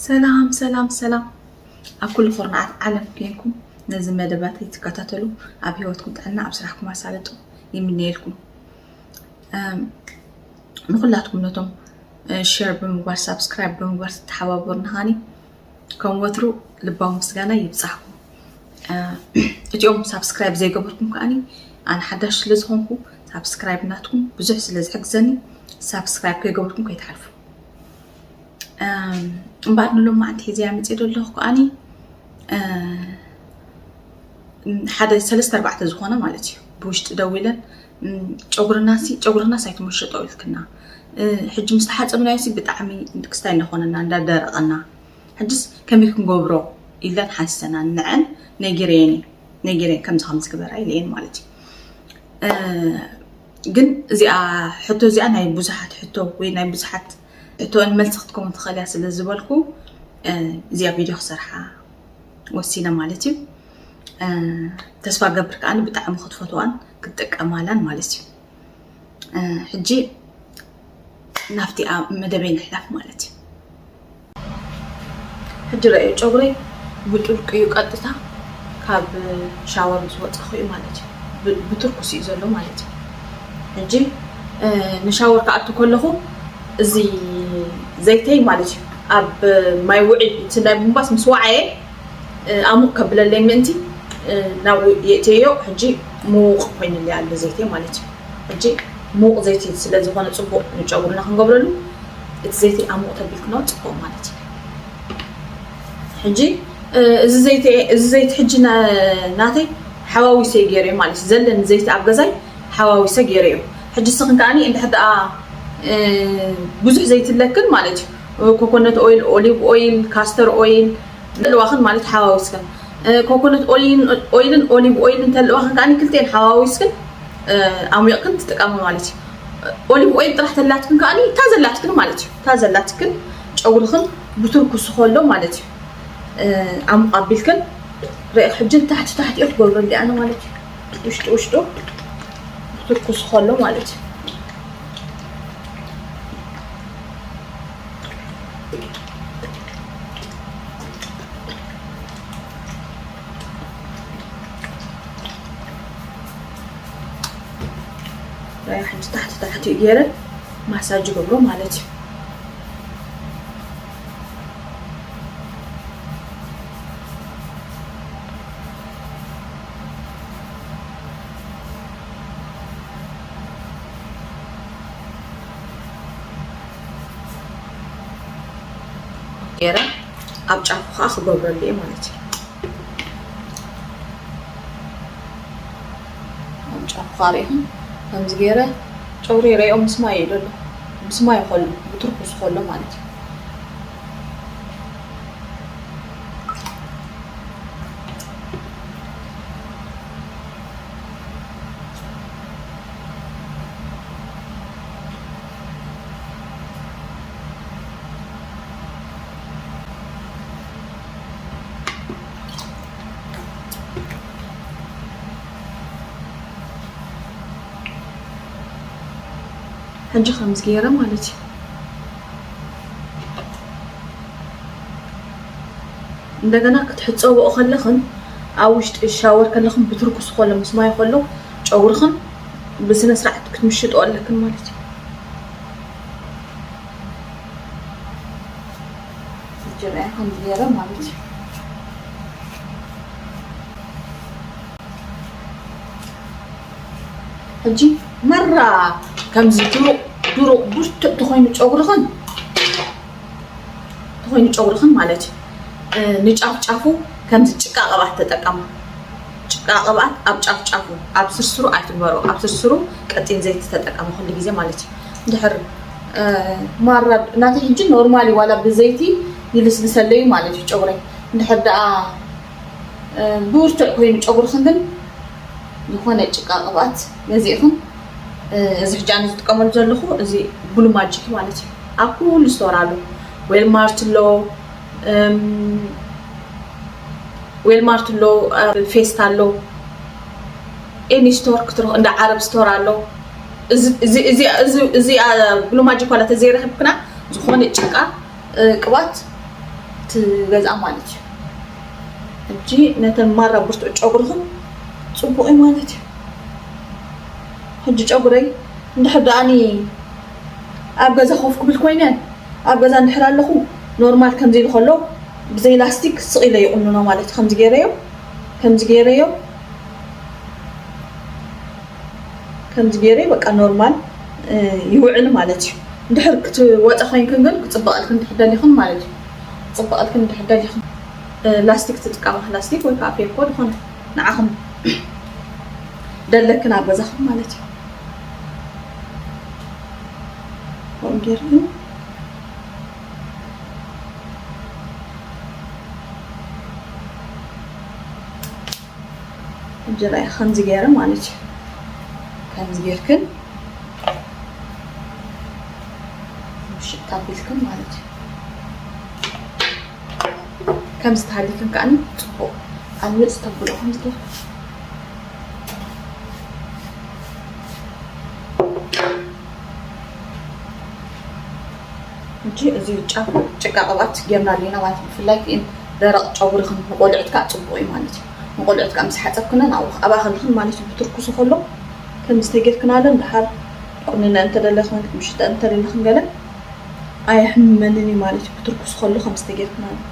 ሰላም ሰላም ሰላም፣ ኣብ ኩሉ ኩርናዓት ዓለም ኮይንኩም ነዚ መደባተይ ትከታተሉ፣ ኣብ ህይወትኩም ጥዕና፣ ኣብ ስራሕኩም ኣሳልጦ ይምነየልኩም። እም፣ ንኹላትኩም ነቶም፣ እ፣ ሼር ብምግባር፣ ሳብስክራይብ ብምግባር ትተሓባበሩና ኻኒ ከም ወትሩ ልባዊ ምስጋና ይብጻሕኩም። እ፣ እቲኦም ሳብስክራይብ ዘይገበርኩም ከኣኒ ኣነ ሓዳሽ ስለ ዝኾንኩ ሳብስክራይብ ናትኩም ብዙሕ ስለ ዝሕግዘኒ ሳብስክራይብ ከይገበርኩም ከይትሓልፉ። እም፣ እምበኣር ንሎማዓንቲ ሒዘያ መፅእ ዘለኹ ከኣኒ፣ እ፣ ሓደ ሰለስተ ኣርባዕተ ዝኾነ ማለት እዩ። ብውሽጢ ደው ኢለን፣ እም፣ ጨጉርናሲ፣ ጨጉርናስ ኣይትመሽጦ ኢልክና። እ፣ ሕጂ ምስ ተሓፀብናዮሲ ብጣዕሚ ክስታይ እናኾነና፣ እንዳደረቐና። ሕጅስ ከመይ ክንገብሮ ኢለን ሓሲሰና ንዐን ነጊረየን እየ። ነጊረን ከምዚ ከምዚ ግበራ ኢለየን ማለት እዩ። እ፣ ግን እዚኣ ሕቶ እዚኣ ናይ ብዙሓት ሕቶ ወይ ናይ ብዙሓት ሕቶ መልሲ ክትከውን ትኽእል እያ ስለ ዝበልኩ፣ እ፣ እዚኣ ቪድዮ ክሰርሓ ወሲነ ማለት እዩ። እ፣ ተስፋ ገብር ከኣ ብጣዕሚ ክትፈትዋን ክትጥቀማላን ማለት እዩ። እ፣ ሕጂ ናብቲ ኣብ መደበይ ንሕለፍ ማለት እዩ። ሕጂ ረኣዩ ጨጉረይ ብጥልቂ እዩ ቀጥታ ካብ ሻወር ምስ ወጻኹ እዩ ማለት እዩ። ብ-፣ ብትርኩስ እዩ ዘሎ ማለት እዩ። ሕጂ፣ እ፣ ንሻወር ክኣቱ ከለኹ እዚ ዘይተይ ማለት እዩ ኣብ ማይ ውዒ እቲ ናይ ቡምባስ ምስ ወዓየ፣ እ፣ ኣሙቕ ከብለለይ ምእንቲ፣ እ፣ ናብኡ የእትየዮ። ሕጂ ምዉቕ ኮይኑለይ ኣሎ ዘይተይ ማለት እዩ። ሕጂ ምዉቕ ዘይቲ ስለ ዝኾነ ጽቡቕ ንጨጉርና ክንገብረሉ እቲ ዘይቲ ኣሙቕ ተቢልክኖ ጽቡቕ ማለት እዩ። ሕጂ፣ እ፣ እዚ ዘይቲ፣ እዚ ዘይቲ ሕጂ ና-፣ ናተይ ሓዋዊሰ ገይረዮ ማለት እዩ። ዘለኒ ዘይቲ ኣብ ገዛይ ሓዋዊሰ ገይረዮ። ሕጂ ንስኽን ከኣኒ እንድሕር ደኣ፣ እ፣ ብዙሕ ዘይቲ ኣለክን ማለት እዩ። ኮኮነት ኦይል፣ ኦሊቭ ኦይል፣ ካስተር ኦይል ዘለዋኽን ማለት ሓዋዊስክን፣ እ፣ ኮኮነት ኦይልን፣ ኦይልን ኦሊቭ ኦይልን እንተለዋኽን ከኣኒ ክልቴን ሓዋዊስክን፣ እ፣ ኣሙቕክን ትጥቀማ ማለት እዩ። ኦሊቭ ኦይል ጥራሕ ተላትክን ከኣኒ እታ ዘላትክን ማለት እዩ። እታ ዘላትክን ጨጉርኽን ብትርኩስ ከሎ ማለት እዩ። እ፣ ኣሙቕ ኣቢልክን ርኢኽ ሕጂ ታሕቲ ታሕቲ እየ ክገብሮ እንዲ ኣነ ማለት እዩ። ውሽጡ ውሽጡ ብትርኩስ ከሎ ማለት እዩ። ሕጂ ታሕቲ ታሕቲ ገይረ ማሳጅ ገብሮ ማለት እዩ። ገይረ ኣብ ጫፉ ከዓ ክገብረሉ እየ ማለት እዩ። ኣብ ጫፉ ከዓ ርኢኹም ከምዚ ገይረ ጨጉሪ ረእዮ ምስ ማይ እዩ ዘሎ፣ ምስ ማይ ከሎ ብትርኩስ ከሎ ማለት እዩ። ሕጂ ከምዚ ገይረ ማለት እዩ። እንደገና ክትሕፀብኦ ከለኽን ኣብ ውሽጢ ሻወር ከለኽን ብትርኩስ ከሎ ምስ ማይ ከሎ ጨጉርኽን ብስነ ስርዓት ክትምሽጥኦ ኣለክን ማለት እዩ። ሕጂ ርኣያ ከምዚ ገይረ ማለት እዩ። ሕጂ መራ ከምዚ ድሩቕ ድሩቕ ብርቱዕ ተኾይኑ ጨጉርኽን፣ ተኾይኑ ጨጉርኽን ማለት እዩ። እ፣ ንጫፍ ጫፉ ከምዚ ጭቃ ቅብኣት ተጠቀማ። ጭቃ ቅብኣት ኣብ ጫፍ ጫፉ፣ ኣብ ስርስሩ ኣይትግበሮ። ኣብ ስርስሩ ቀጢን ዘይቲ ተጠቀሚ ኩሉ ግዜ ማለት እዩ። እንድሕር፣ እ፣ ማራ ናተይ ሕጂ ኖርማል እዩ፣ ዋላ ብዘይቲ ይልስልሰለይ ማለት እዩ ጨጉረይ። እንድሕር ደኣ፣ እ፣ ብርቱዕ ኮይኑ ጨጉርኽን ግን ዝኾነ ጭቃ ቅብኣት ገዚእኽን፣ እ፣ እዚ ሕጂ ኣነ ዝጥቀመሉ ዘለኹ እዚ ብሉ ማጂክ ማለት እዩ። ኣብ ኩሉ ስቶር ኣሎ። ዌልማርት ኣሎ፣ እም፣ ዌልማርት ኣሎ፣ እ፣ ፌስታ ኣሎ፣ ኤኒ ስቶር ክትረኽ-፣ እንዳ ዓረብ ስቶር ኣሎ። እዚ፣ እዚ፣ እዚ፣ እዚ፣ እዚ፣ እ፣ ብሉ ማጂክ ዋላ ተዘይረኺብክና ዝኾነ ጭቃ፣ እ፣ ቅብኣት ትገዝኣ ማለት እዩ። ሕጂ ነተን ማራ ብርቱዕ ጨጉርኽን ጽቡቕ እዩ ማለት እዩ። ሕጂ ጨጉረይ እንድሕር ደኣኒ ኣብ ገዛ ኮፍ ክብል ኮይነ፣ ኣብ ገዛ እንድሕር ኣለኹ፣ ኖርማል ከምዚ ኢሉ ከሎ ብዘይ ላስቲክ ስቕ ኢለ ይቑንኖ ማለት እዩ። ከምዚ ገይረዮ፣ ከምዚ ገይረዮ፣ ከምዚ ገይረ በቃ ኖርማል፣ እ፣ ይውዕል ማለት እዩ። እንድሕር ክትወፀ ኮይንክን ግን ክፅበቐልክን እንድሕር ደሊኽን ማለት እዩ። ክፅበቐልክን እንድሕር ደሊኽን፣ እ፣ ላስቲክ ትጥቀማ፣ ላስቲክ ወይ ከዓ ፔኮ ዝኾነ ንዓኽን ደለክን ኣብ ገዛኽን ማለት እዩ። ከምኡ ጌርክን እንጀራ ከምዚ ገይረ ማለት እዩ። ከምዚ ጌርክን ምሽጥ ኣቢልክን ማለት እዩ። ከምዚ ተሃሊክን ከዓኒ ጽቡቕ ኣልምጽ ተብሎ ከምዚ ጌርክን። ሕጂ እዚ ጫፍ ጭቃ ቅብኣት ጌርና ኣለና ማለት እዩ። ብፍላይ ክኢን ደረቕ ጨጉርኽን ንቆልዑት ከዓ ጽቡቕ እዩ ማለት እዩ። ንቆልዑት ከዓ ምስ ሓጸብክነን ኣብኡ ኣብኣ ከለኽን ማለት እዩ። ብትርኩሱ ከሎ ከምዚ ተጌርክናለን ደሓር ቁንነ እንተደለኽን ምሽጠ እንተደለኽን ገለ ኣየሕምመንን እዩ ማለት እዩ። ብትርኩሱ ከሎ ከምዚ ተጌርክናለን።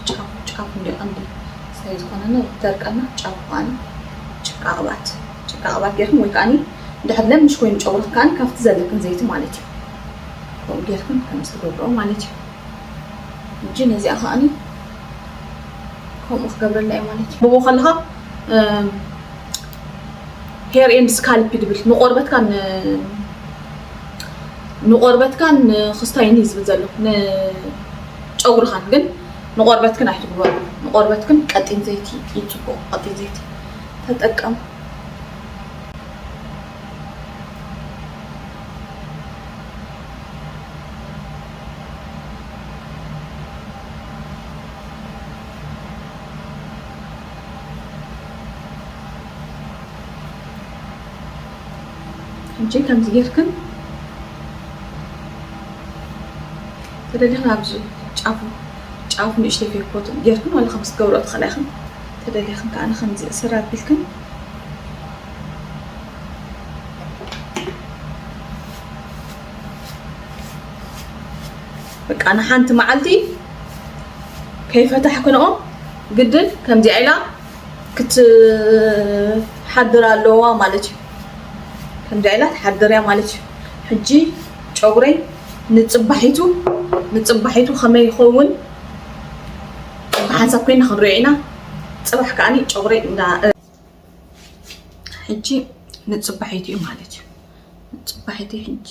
ጫፉ ጫፉ እንዲ ቀንዲ ስለ ዝኾነና ደርቀና ጫፉ ከዓኒ ጭቃ ቅብኣት ጭቃ ቅብኣት ጌርክን ወይ ከዓኒ እንድሕር ለምሽ ኮይኑ ጨጉርክ ከዓኒ ካብቲ ዘለክን ዘይቲ ማለት እዩ። ከምኡ ጌርክን ከም ዝገብርኦ ማለት እዩ። ሕጂ ነዚኣ ከዓኒ ከምኡ ክገብረላ እየ ማለት እዩ። ብኡ ከለኻ ሄር ኤንድ ስካልፕ ድብል ንቆርበትካን ንቆርበትካን ንክስታይን እዩ ዝብል ዘሎ ንጨጉርኻን ግን ንቆርበትክን ኣይትግበሩ። ንቆርበትክን ቀጢን ዘይቲ እዩ ጽቡቕ። ቀጢን ዘይቲ ተጠቀሙ። ሕጂ ከምዚ ጌርክን ተደሊኽን ኣብዚ ጫፉ ጫፉ ንእሽተይ ፌኮት ጌርክን ዋላ ከም ዝገብሮ ትኽእላ ኢኽን። ተደሊኽን ከኣ ከምዚ እስር ኣቢልክን በቃ ንሓንቲ መዓልቲ ከይፈታሕክንኦ ግድን ከምዚኣ ኢላ ክትሓድር ኣለዋ ማለት እዩ። ከምዚኣ ኢላ ትሓድር እያ ማለት እዩ። ሕጂ ጨጉረይ ንጽባሒቱ ንጽባሒቱ ከመይ ይኸውን ብሓንሳብ ኮይና ክንሪኦ ኢና። ጽባሕ ከዓኒ ጨጉረይ እንዳ ሕጂ ንጽባሒቱ እዩ ማለት እዩ። ንጽባሒቱ ሕጂ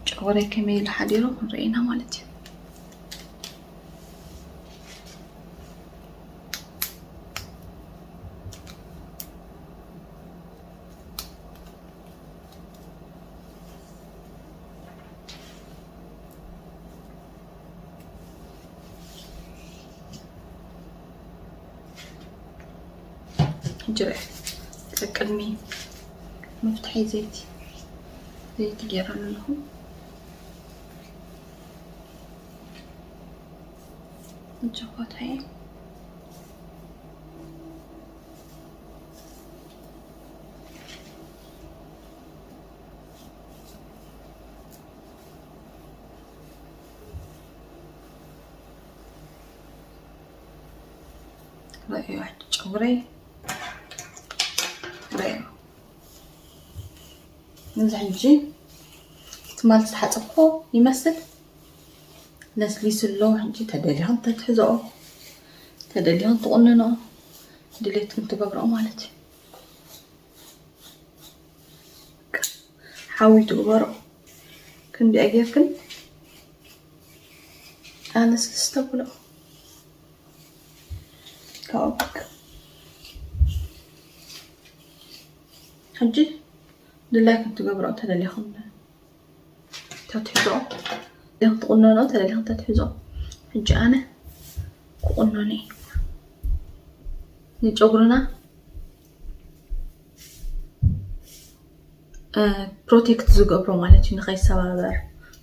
ጨጉረይ ከመይ ኢሉ ሓዲሩ ክንርኢ ኢና ማለት እዩ። ሕጂ ርአ ቅድሚ መፍትሐይ ዘይቲ ዘይቲ ገይረ ኣለኹ። እንቸኮታይ ረእዩ ሕጂ ጨጉረይ ረእዩ። እዚ ሕጂ ትማል ዝተሓፀብኮ ይመስል ለስሊሱ ኣሎ። ሕጂ ተደሊኽን ተትሕዝኦ፣ ተደሊኽን ትቑንንኦ፣ ድሌትክን ትገብርኦ ማለት እዩ። ሓዊ ትግበሮ። ክንዲኣ ጌርክን ኣነስ ክስተብሎ ካብኡ ሕጂ ድላይ ክትገብሮ ተደሊኹም ተትሕዞ ክትቁነኖ ተደሊኹም ተትሕዞ። ሕጂ ኣነ ክቁነኖ እየ ንጨጉርና ፕሮቴክት ዝገብሮ ማለት እዩ። ንኸይሰባበር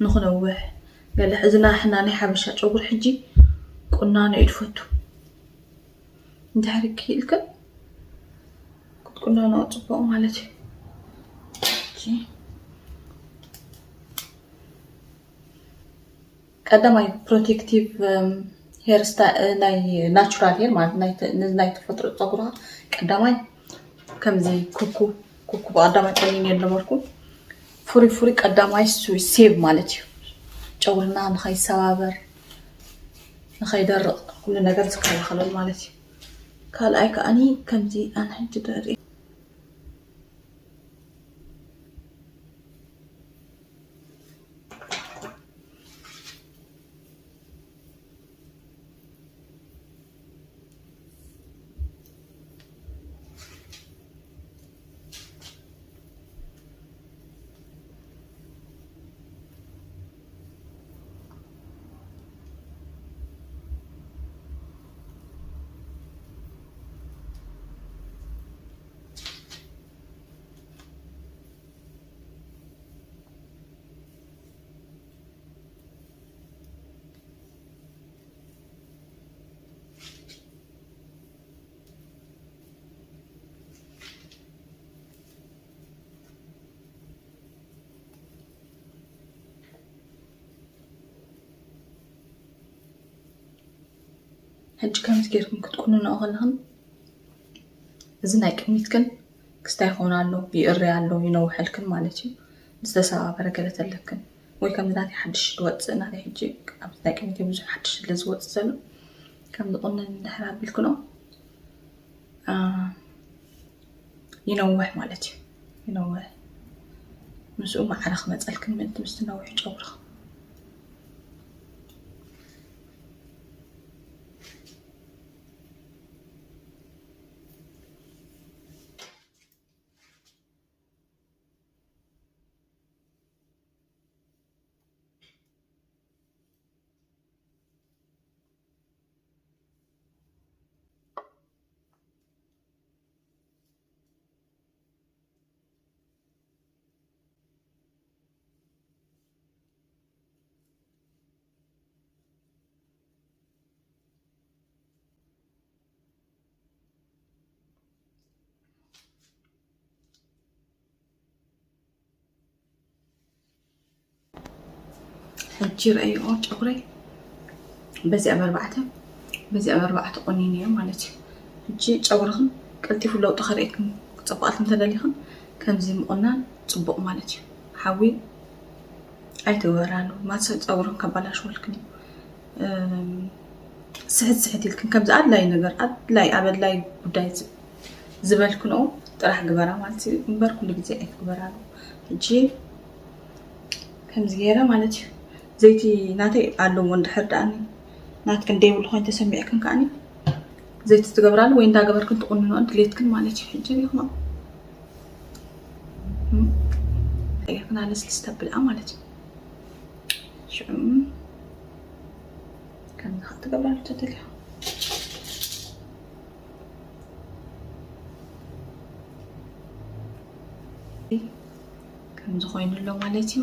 ንኽነውሕ ገለ እዚ ናሕና ናይ ሓበሻ ጨጉሪ ሕጂ ቁናኖ እዩ ዝፈቱ። እንድሕር ክኢልክን ክትቁነኖ ጽቡቕ ማለት እዩ። ቀዳማይ ፕሮቴክቲቭ ሄር ናይ ናቹራል ሄር ማለት ናይ ተፈጥሮ ፀጉርካ ቀዳማይ ከምዚ ኩኩ ኩኩ ብቀዳማይ ቆኒን የለመርኩ ፍሪ ፍሪ ቀዳማይ ሴቭ ማለት እዩ። ጨጉርና ንኸይሰባበር ንኸይደርቕ ኩሉ ነገር ዝከላኸለሉ ማለት እዩ። ካልኣይ ከዓኒ ከምዚ ኣነ ሕጂ ደርኢ ሕጂ ከምዚ ጌርኩም ክትቁንንኦ ከለኽን እዚ ናይ ቅድሚትክን ክስታይ ይኸውን ኣሎ፣ ይእሪ ኣሎ፣ ይነውሐልክን ማለት እዩ። ዝተሰባበረ ገለ ተለክን ወይ ከምዚ ናተይ ሓድሽ ዝወፅእ ናተይ ሕጂ ኣብዚ ናይ ቅድሚት ብዙሕ ሓድሽ ስለ ዝወፅእ ዘሎ ከምዚ ቁንን እንድሕር ኣቢልክኖ ይነውሕ ማለት እዩ። ይነውሕ ምስኡ ማዕረ ክመፀልክን ምእንቲ ምስ ትነውሕ ጨጉርኽ ሕጂ ረኣይኦ ጨጉረይ በዚኣ በርባዕተ በዚኣ በርባዕተ ቆኒነ እየ ማለት እዩ። ሕጂ ጨጉርኽን ቀልጢፉ ለውጢ ከርእየክን ክፀብቐልክን ተደሊኽን ከምዚ ምቑናን ፅቡቕ ማለት እዩ። ሓዊ ኣይትግበራሉ ማለት ሰብ ፀጉርኽን ከባላሽወልክን እዩ። ስሕት ስሕት ኢልክን ከምዚ ኣድላይ ነገር ኣድላይ ኣብ ኣድላይ ጉዳይ ዝበልክንኦ ጥራሕ ግበራ ማለት እዩ እምበር ኩሉ ግዜ ኣይትግበራሉ። ሕጂ ከምዚ ገይረ ማለት እዩ ዘይቲ ናተይ ኣለዎ እንድሕር ደኣኒ ናትክን ደይብሉ ኮይኑ ተሰሚዕክን ከኣኒ ዘይቲ ትገብራሉ ወይ እንዳገበርክን ትቁንኖ ድሌትክን ማለት እዩ። ሕጂ ሪኢኹም ጌርክን ኣለስልስ ተብልኣ ማለት እዩ። ሽዑ ከምዚ ክትገብራ ተደልያ ከምዚ ኮይኑ ኣሎ ማለት እዩ።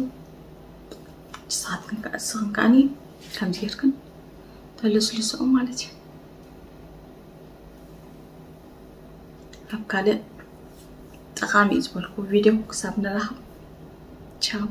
ንስኻትክን ከኣ እስኽን ከኣኒ ከምዚ ጌርክን ተለስልስኦ ማለት እዩ። ኣብ ካልእ ጠቓሚ እዩ ዝበልኩ ቪድዮ ክሳብ ንራኸብ ቻው።